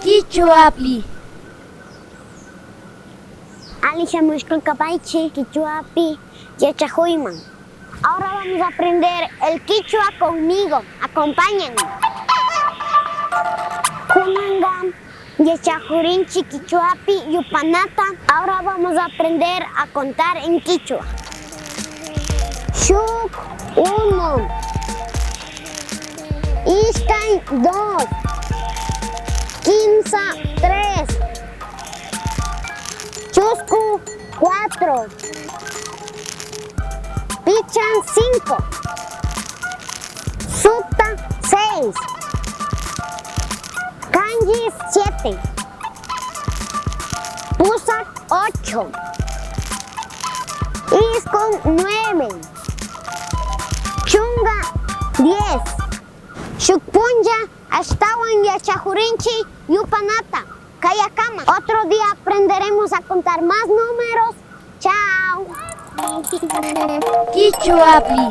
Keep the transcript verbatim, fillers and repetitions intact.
Kichwapi. Alli shamushka kapaychi kichwapi yachakuyman. Ahora vamos a aprender el kichwa conmigo. Acompáñenme. Kunanka yachakurinchi kichwapi yupanata. Ahora vamos a aprender a contar en kichwa. Shuk, uno. Ishkay, dos. Kimsa, tres. Chusku, cuatro. Pichan, cinco. Sukta, seis. Kanchis, siete. Pusak, ocho. Iskun, nueve. Chunka, diez. Shuk puncha ashtawan yachakurinchi yupanata. Kayakama. Otro día aprenderemos a contar más números. Chao. Kichwapi.